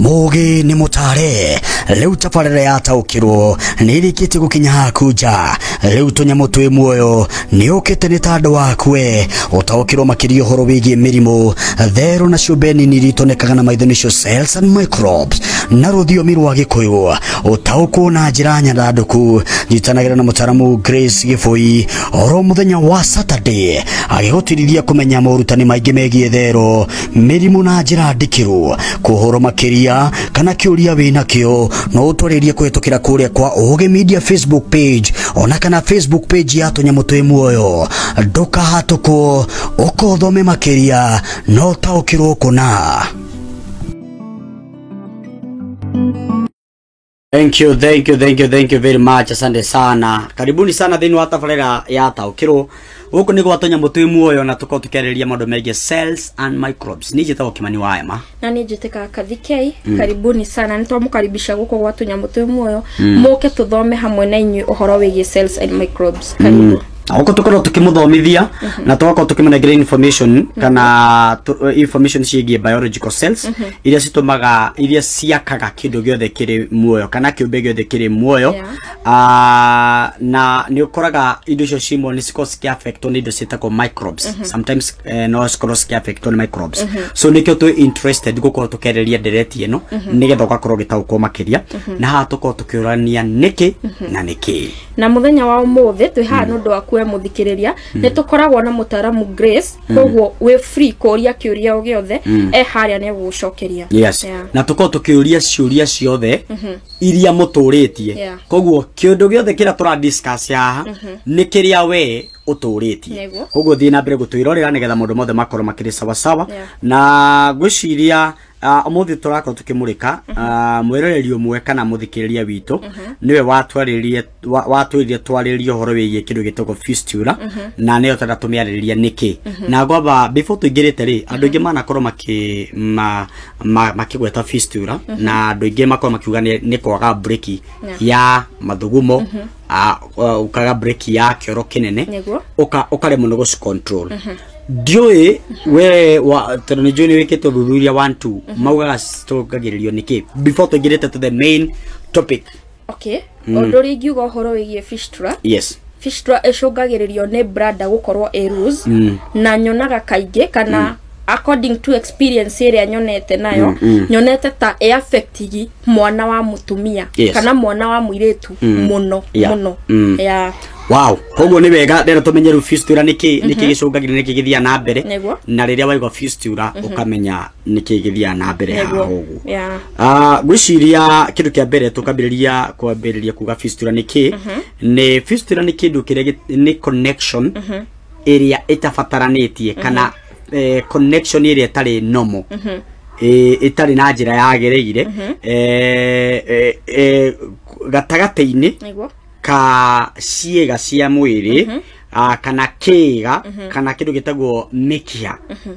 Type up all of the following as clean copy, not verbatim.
Mũgĩ nĩ mũtare rĩu tabarĩra yataũkĩrwo nĩ ĩrĩkĩtie gũkinya haku nja. Rĩu tũnyamũ twĩ muoyo nĩ ũkĩte nĩ ta andũ wakwe ũtaũkĩrwo makĩria ũhoro wĩgiĩ mĩrimũ, thero na ciũmbe nini iria itonekaga na maitho nĩcio cells and microbes na rũthiomi rwa Gĩkũyũ. Ũtaũkwo na njĩra nyandandũku. Nyitanagĩra na mũtaaramu Grace Gĩbũi oro mũthenya wa Saturday agĩgũtirithia kũmenya morutani maingĩ megiĩ thero, mĩrimũ na njĩra ndikĩru. Kũhoro makĩria kana kĩũria wĩnakĩo no ũtwarĩrie kũhĩtũkĩra kũrĩa kwa Ũgĩ Media Facebook page ona kana Facebook page ya tũnyamũ twĩ muoyo. Ndũkahatũkwo, ũkothome makĩria no ũtaũkĩrwo kũna. Thank you, thank you, thank you, thank you very much. Asante sana. Karibuni sana thĩinĩ wa tabarĩra ya taũkĩrwo. Gũkũ nĩ gwa tũnyamũ twĩ muoyo na tũkorwo tũkĩarĩrĩria maũndũ megiĩ cells and microbes. Niĩ njĩtagwo Kimani wa Ema. Na niĩ njĩtĩkaga Kathikei. Karibuni sana. Nĩ twamũkaribisha gũkũ gwa tũnyamũ twĩ muoyo. Mũke tũthome hamwe na inyuĩ ũhoro wĩgiĩ cells and microbes. Karibu. Gũkũ tũkorwo tũkĩmũthomithia na tũgakorwo tũkĩmũnengera information kana information ciĩgiĩ biological cells iria citũmaga, iria ciakaga kĩndũ gĩothe kĩrĩ muoyo kana kĩũmbe gĩothe kĩrĩ muoyo. Na nĩ ũkoraga indo icio cimwe nĩ cikoragwo cikĩaffectwo nĩ indo ciĩtagwo microbes. Sometimes no cikorwo cikĩaffectwo nĩ microbes. So nĩkĩo twĩ interested gũkorwo tũkĩarĩrĩria ndereti ĩno nĩgetha ũgakorwo ũgĩtaũkwo makĩria. Na haha tũkorwo tũkĩũrania nĩkĩ na nĩkĩ. Na mũthenya wa ũmũthĩ twĩ haha nĩ ũndũ wa kuwe mũthikĩrĩria. Nĩ tũkoragwo na mũtaaramu Grace, koguo wĩ free kũũria kĩũria o gĩothe, e harĩa nĩ egũgũcokeria. Yes. Na tũkorwo tũkĩũria ciũria ciothe iria mũtũrĩtie. Koguo kĩũndũ gĩothe kĩrĩa tũra discuss haha nĩ kĩrĩa we ũtũrĩtie. Koguo thiĩ na mbere gũtwĩrorera nĩgetha maũndũ mothe makorwo makĩrĩ sawa sawa. Na ngwĩciria ũmũthĩ tũrakorwo tũkĩmũrĩka mwĩroreri ũmwe kana mũthikĩrĩria witũ nĩwe watwarĩrie watwĩrire twarĩrie ũhoro wĩgiĩ kĩndũ gĩtagwo fistula na nĩyo tũrenda tũmĩarĩrĩria nĩkĩ. Na ngwamba before tũingĩrĩte rĩ, andũ aingĩ manakorwo makĩgweta fistula na andũ aingĩ makorwo makiuga nĩ kwaga breki ya mathugumo, ukaga breki ya kĩoro kĩnene, ũkaremwo nĩ gũci control. Ndiũĩ we tondũ nĩ njũĩ nĩ wĩkĩte ũthuthuria 1 2 maugaga citũngagĩrĩrio nĩkĩ before tũingĩrĩte to the main topic. Okay. Ũndũ ũrĩa ingiuga ũhoro wĩgiĩ fistula. Yes. Fistula ĩcũngagĩrĩrio nĩ bladder gũkorwo ĩ loose na nyonaga kaingĩ kana according to experience ĩrĩa nyonete nayo, nyonete ta ĩ affectigi mwana wa mũtumia kana mwana wa mũirĩtu mũno mũno. Wow, koguo nĩ wega ndĩrenda tũmenye rĩu fistula nĩkĩ nĩkĩ gĩcũngagĩrĩria nĩkĩ gĩthiaga na mbere, na rĩrĩa waigua fistula ũkamenya nĩkĩ gĩthiaga na mbere haha ũguo. Ngwĩciria kĩndũ kĩa mbere tũkambĩrĩria kwambĩrĩria kuga fistula nĩkĩ, nĩ fistula nĩ kĩndũ kĩrĩa nĩ connection ĩrĩa ĩtabataranĩtie kana connection ĩrĩa ĩtarĩ normal, ĩtarĩ na njĩra yagĩrĩire gatagatĩ-inĩ ka ciĩga cia mwĩrĩ kana kĩĩga kana kĩndũ gĩtagwo mĩkiha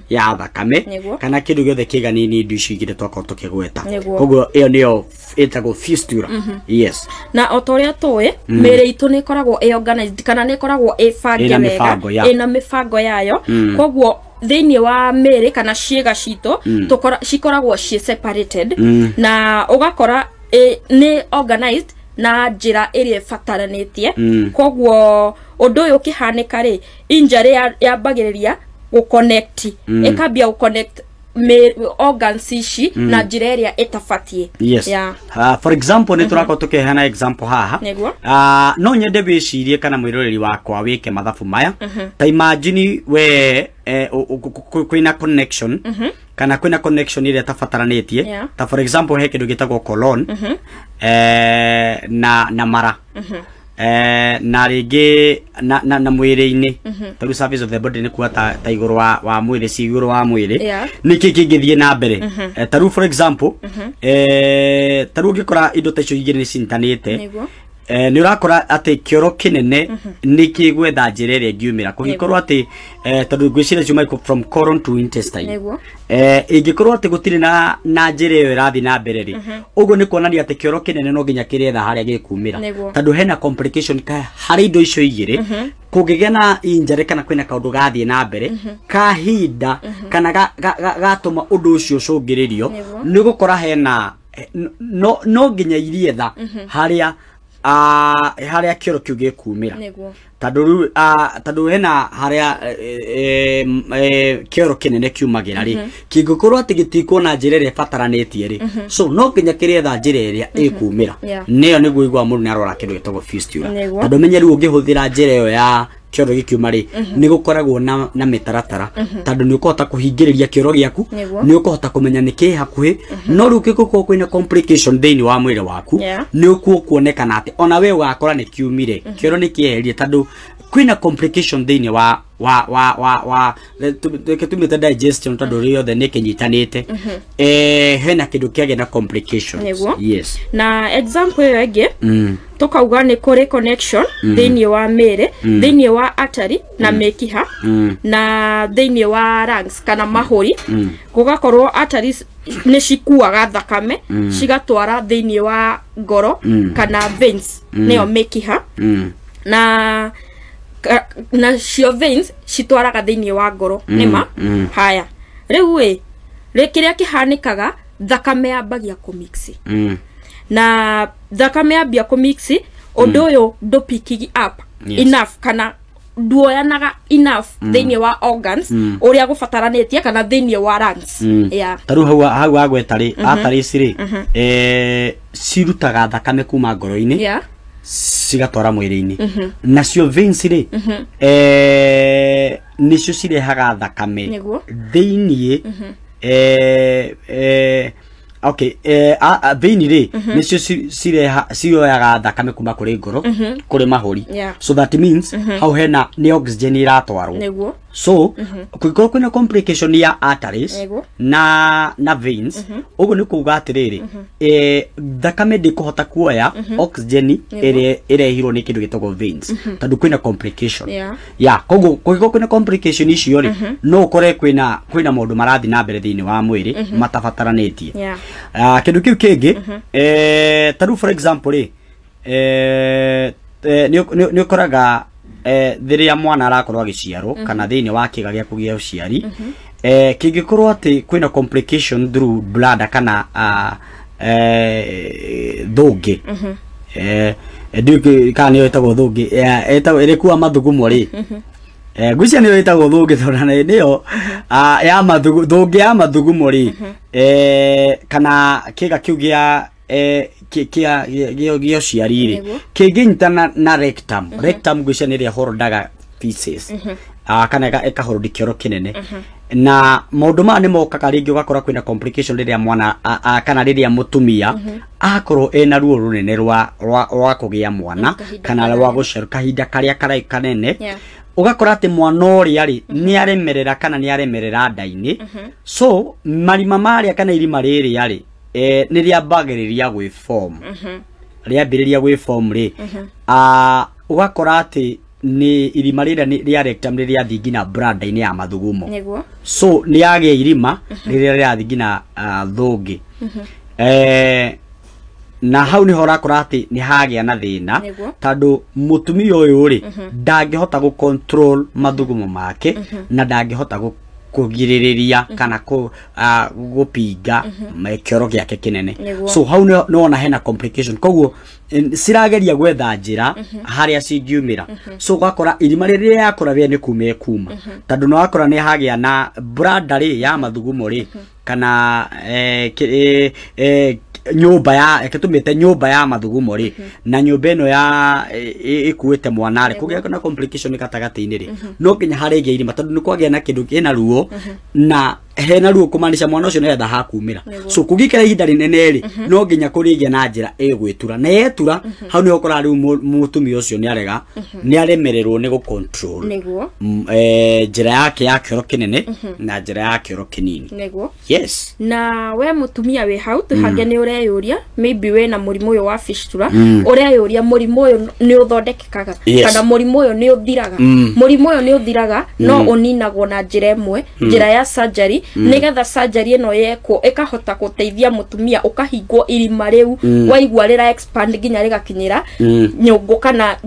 ya thakame kana kĩndũ gĩothe kĩĩga nini indo icio igĩrĩ twakorwo tũkĩgweta. Koguo ĩyo nĩyo ĩtagwo fistula. Yes. Na o ta ũrĩa tũĩ mĩĩrĩ itũ nĩ ĩkoragwo ĩ organized kana nĩ ĩkoragwo ĩbange wega, ĩna mĩbango yayo. Koguo thĩinĩ wa mĩĩrĩ kana ciĩga citũ cikoragwo ciĩ separated na ũgakora nĩ organized na njĩra ĩrĩa ĩbataranĩtie. Koguo ũndũ ũyũ ũkĩhanĩka rĩ, injury yambagĩrĩria gũconnect, ĩkambia gũconnect organs ici na njĩra ĩrĩa ĩtabatiĩ. Yes. For example nĩ tũrakorwo tũkĩheana example haha. No nyende wĩcirie kana mwĩroreri wakwa wĩke mathabu maya. Ta imagine we kwĩna connection kana kwĩna connection ĩrĩa ĩtabataranĩtie. Ta for example he kĩndũ gĩtagwo colon na mara na rĩngĩ na mwĩrĩ-inĩ, tarĩu surface of the body nĩ kuga ta igũrũ wa mwĩrĩ, ci igũrũ wa mwĩrĩ nĩkĩ kĩngĩthiĩ na mbere. Tarĩu for example tarĩu ũngĩkora indo ta icio igĩrĩ nĩ cinyitanĩte, Nĩ ũrakora atĩ kĩoro kĩnene nĩ kĩgwetha njĩra ĩrĩa ĩngiumĩra kũngĩkorwo atĩ tondũ ngwĩciria ciuma from colon to intestine. Ĩngĩkorwo atĩ gũtirĩ na njĩra ĩyo ĩrathiĩ na mbere rĩ, ũguo nĩ kuonania atĩ kĩoro kĩnene no nginya kĩretha harĩa gĩkumĩra, tondũ hena complication harĩ indo icio igĩrĩ. Kũngĩgĩa na injury kana kwĩna kaũndũ gathiĩ na mbere kahinda kana gatũma ũndũ ũcio ũcũngĩrĩrio, nĩ gũkora hena no nginya irietha harĩa harĩa kĩoro kĩu gĩkumĩra, tondũ tondũ hena harĩa kĩoro kĩnene kiumagĩra rĩ, kĩngĩkorwo atĩ gĩtikuona njĩra ĩrĩa ĩbataranĩtie rĩ, so no nginya kĩretha njĩra ĩrĩa ĩkumĩra. Nĩyo nĩguo igua mũndũ nĩarora kĩndũ gĩtagwo fistula, tondũ menye rĩu ũngĩhũthĩra njĩra ĩyo ya kĩoro gĩkiuma rĩ, nĩ gũkoragwo na mĩtaratara, tondũ nĩ ũkũhota kũhingĩrĩria kĩoro gĩaku, nĩ ũkũhota kũmenya nĩ kĩ hakuhĩ, no rĩu kĩngĩkorwo kwĩna complication thĩinĩ wa mwĩrĩ waku, nĩ ũkuonekana atĩ ona we ũgakora nĩ kiumire, kĩoro nĩ kĩeherire, tondũ kwĩna complication thĩinĩ wa wa wa wa wa tumĩte digestion, tondũ rĩothe nĩ kĩnyitanĩte, hena kĩndũ kĩagĩa na complications. Yes. Na example ĩyo ĩngĩ tukauga nĩ kũrĩ connection thĩinĩ wa mĩĩrĩ, thĩinĩ wa artery na mĩkiha, na thĩinĩ wa lungs kana mahũri. Gũgakorwo arteries nĩ cikuaga thakame cigatwara thĩinĩ wa ngoro kana veins, nĩyo mĩkiha, na cio veins citwaraga thĩinĩ wa ngoro. Nĩma haya rĩu ĩ kĩrĩa kĩhanĩkaga, thakame yambagia kũmix, na thakame yambia kũmix, ũndũ ũyũ ndũ picking up enough kana nduoyanaga enough thĩinĩ wa organs ũrĩa gũbataranĩtie kana thĩinĩ wa lungs. Ta rĩu hau wagweta rĩ, arteries rĩ, cirutaga thakame kuma ngoro-inĩ cigatwara mwĩrĩ-inĩ, nacio veins rĩ, nĩcio cirehaga thakame thĩinĩ. Okay, vein rĩ nĩcio cireha cioyaga thakame kuma kũrĩ ngoro kũrĩ mahũri, so that means hau hena nĩ oxygen iratwarwo. So kũngĩkorwo kwĩna complication ya arteries na veins, ũguo nĩ kuuga atĩrĩrĩ, thakame ndĩkũhota kuoya oxygen ĩrĩa ĩrehirwo nĩ kĩndũ gĩtagwo veins, tondũ kwĩna complication. Ya koguo kũngĩkorwo kwĩna complication icio rĩ, no ũkore kwĩna maũndũ marathiĩ na mbere thĩinĩ wa mwĩrĩ matabataranĩtie. Kĩndũ kĩu kĩngĩ, ta rĩu for example rĩ, nĩ ũkoraga rĩrĩa mwana arakorwo agĩciarwo kana thĩinĩ wa kĩga gĩa kũgĩa ũciari, kĩngĩkorwo atĩ kwĩna complication through bladder kana thũngĩ, ndiũĩ kana nĩyo ĩtagwo thũngĩ, ĩtagwo ĩrĩkua mathugumo rĩ, ngwĩciria nĩyo ĩtagwo thũngĩ tondũ nĩyo ya thũngĩ ya mathugumo rĩ, kana kĩga kĩu gĩa kĩa ũciari rĩ, kĩngĩnyitana na rectum. Rectum ngwĩciria nĩ ĩrĩa ĩhorondaga feces, kana ĩkahorondi kĩoro kĩnene, na maũndũ maya nĩ mokaga rĩngĩ ũgakora kwĩna complication rĩrĩa mwana kana rĩrĩa mũtumia akorwo ena ruo rũnene rwa kũgĩa mwana kana rwa gũciarwo kahinda karĩa kanene, ũgakora atĩ mwana ũrĩa rĩ nĩ aremerera kana nĩ aremerera nda-inĩ. So marima marĩa kana irima rĩrĩa rĩ, nĩ rĩambagĩrĩria gwĩform, rĩambĩrĩria gwĩform rĩ, ũgakora atĩ nĩ irima rĩrĩa rĩa rectum nĩ rĩathiĩ nginya bladder-inĩ ya mathugumo. So nĩ yagĩa irima rĩrĩa rĩrathiĩ nginya thũngĩ, na hau nĩho ũrakora atĩ nĩ hagĩa na thĩna, tondũ mũtumia ũyũ rĩ ndangĩhota gũ control mathugumo make, na ndangĩhota kũgirĩrĩria kana gũpinga kĩoro gĩake kĩnene. So hau nĩ wona hena complication, koguo cirageria gwetha njĩra harĩa cingiumĩra. So ũgakora irima rĩrĩa yakora we nĩ kuma ĩkuma, tondũ nĩ wakora nĩ hagĩa na bladder rĩ ya mathugumo rĩ, kana nyũmba ya ĩtũmĩte nyũmba ya mathugumo rĩ, na nyũmba ĩno ya ĩkuĩte mwana rĩ, kũgĩa na complication gatagatĩ-inĩ rĩ, no nginya harĩgĩa irima, tondũ nĩ kwagĩa na kĩndũ kĩna ruo na Hena ruo kumaanisha mwana ucio nĩaretha hakumĩra. So kũngĩikara ihinda rĩnene rĩ, no nginya kũrĩgĩa na njĩra ĩgwĩtura na yetura hau nĩho ũkoraga rĩu mũtumia ũcio nĩarega nĩaremererwo nĩ gũ-control nĩguo njĩra yake ya kĩoro kĩnene na njĩra ya kĩoro kĩnini. Nĩguo. Yes. Na we mũtumia wĩ hau tũhange nĩ ũreyũria maybe wĩ na mũrimũ ũyũ wa fistula, ũreyũria mũrimũ ũyũ nĩ ũthondekekaga kana mũrimũ ũyũ nĩ ũthiraga. Mũrimũ ũyũ nĩ ũthiraga no ũninagwo na njĩra ĩmwe, njĩra ya surgery, nĩgetha surgery ĩno yekwo ĩkahota gũteithia mũtumia ũkahingwo irima rĩu waigua rĩra expand nginya rĩgakinyĩra nyũngũ kana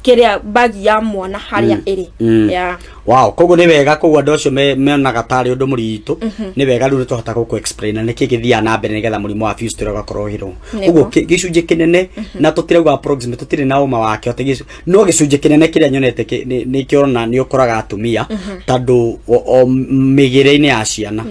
kĩrĩa bagi ya mwana harĩa ĩrĩ. Yeah. Wow, koguo nĩ wega, koguo andũ acio meonaga tarĩ ũndũ mũritũ, nĩ wega rĩu nĩtwahota gũkũ explain na nĩkĩ gĩthiaga na mbere nĩgetha mũrimũ wa fistula ũgakorwo ũhĩrwo. Ũguo gĩcunjĩ kĩnene na tũtirauga approximate, tũtirĩ na ũma wakĩo atĩ no gĩcunjĩ kĩnene kĩrĩa nyonete nĩ kĩona nĩ ũkoraga atumia tondũ o mĩgĩre-inĩ ya ciana.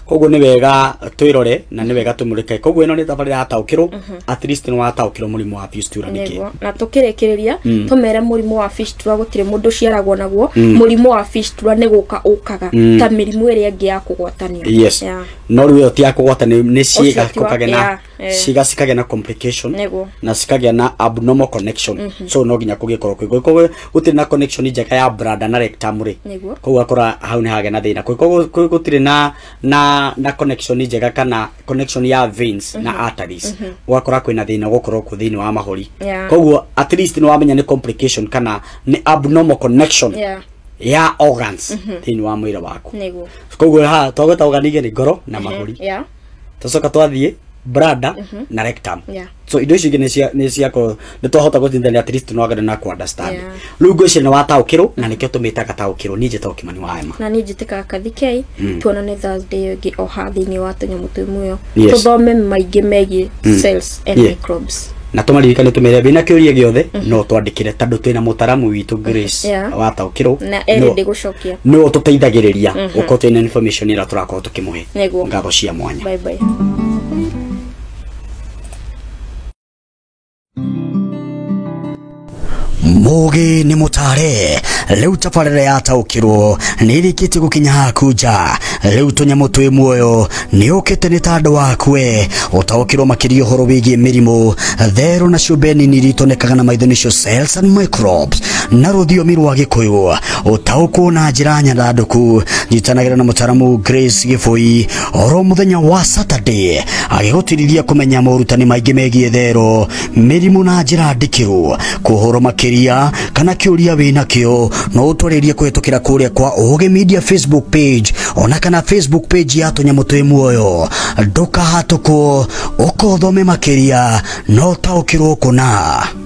Koguo nĩ wega twĩrore na nĩ wega tũmũrĩke. Koguo ĩno nĩ tabarĩra yataũkĩrwo, at least nĩ wataũkĩrwo mũrimũ wa fistula nĩkĩ. Na tũkĩrĩkĩrĩria tũmere mũrimũ wa fistula gũtirĩ mũndũ ũciaragwo naguo. Mũrimũ wa fistula nĩ gũka ũkaga ta mĩrimũ ĩrĩa ĩngĩ ya kũgwatanio. Yes. No rĩu ĩyo ti ya kũgwatanio, nĩ ciĩga kũkagĩa na ciĩga cikagĩa na complication na cikagĩa na abnormal connection. So no nginya kũgĩkorwo kwĩ gũtirĩ na connection njega ya bladder na rectum rĩ, koguo akora hau nĩ hagĩa na thĩna. Koguo gũtirĩ na connection njega kana connection ya veins na arteries, ũgakora kwĩna thĩna gũkorwo kũ thĩinĩ wa mahũri. Koguo at least nĩ wamenya nĩ complication kana nĩ abnormal connection ya organs thĩinĩ wa mwĩrĩ waku. Koguo haha twagweta organ igĩrĩ, ngoro na mahũri. Tũcoka twathiĩ bladder na rectum. So indo icio ingĩ nĩ ciakorwo nĩ twahota gũtindania, at least no agende na ku understand. Rĩu ngwĩciria nĩ wataũkĩrwo na nĩkĩo tũmĩtaga taũkĩrwo. Niĩ njĩtagwo Kimani wa Ema. Na niĩ njĩtĩkaga Kathikei. Tuonane Thursday ĩyo ĩngĩ o haha thĩinĩ wa tũnyamũ twĩ muoyo, tũthome maingĩ megiĩ cells and microbes. Na tũmaririkane tũmere wĩna kĩũria gĩothe no twandĩkĩre tondũ twĩna mũtaramu witũ Grace wataũkĩrwo na erĩ gũcokia no tũteithagĩrĩria gũkorwo twĩna information ĩrĩa tũrakorwo tũkĩmũhe. Ngatho cia mwanya. Bye bye. Mũgĩ nĩ mũtare rĩu tabarĩra yataũkĩrwo nĩ ĩrĩkĩtie gũkinya haku nja. Rĩu tũnyamũ twĩ muoyo nĩ ũkĩte nĩ ta andũ akwe ũtaũkĩrwo makĩria ũhoro wĩgiĩ mĩrimũ, therũ na ciũmbe nini iria itonekaga na maitho nĩcio cells and microbes na rũthiomi rwa Gĩkũyũ, ũtaũkwo na njĩra nyandandũku. Nyitanagĩra na mũtaramu Grace Gĩbũi oro mũthenya wa Saturday agĩgũtirithia kũmenya morutani maingĩ megiĩ therũ, mĩrimũ na njĩra ndikĩru. Kũhoro makĩria kana kĩũria wĩna kĩo no ũtwarĩrie kũhĩtũkĩra kũrĩa kwa Ũgĩ Media Facebook page ona kana Facebook page ya tũnyamũ twĩ muoyo. Ndũkahatũkwo, ũkothome makĩria no ũtaũkĩrwo kũna.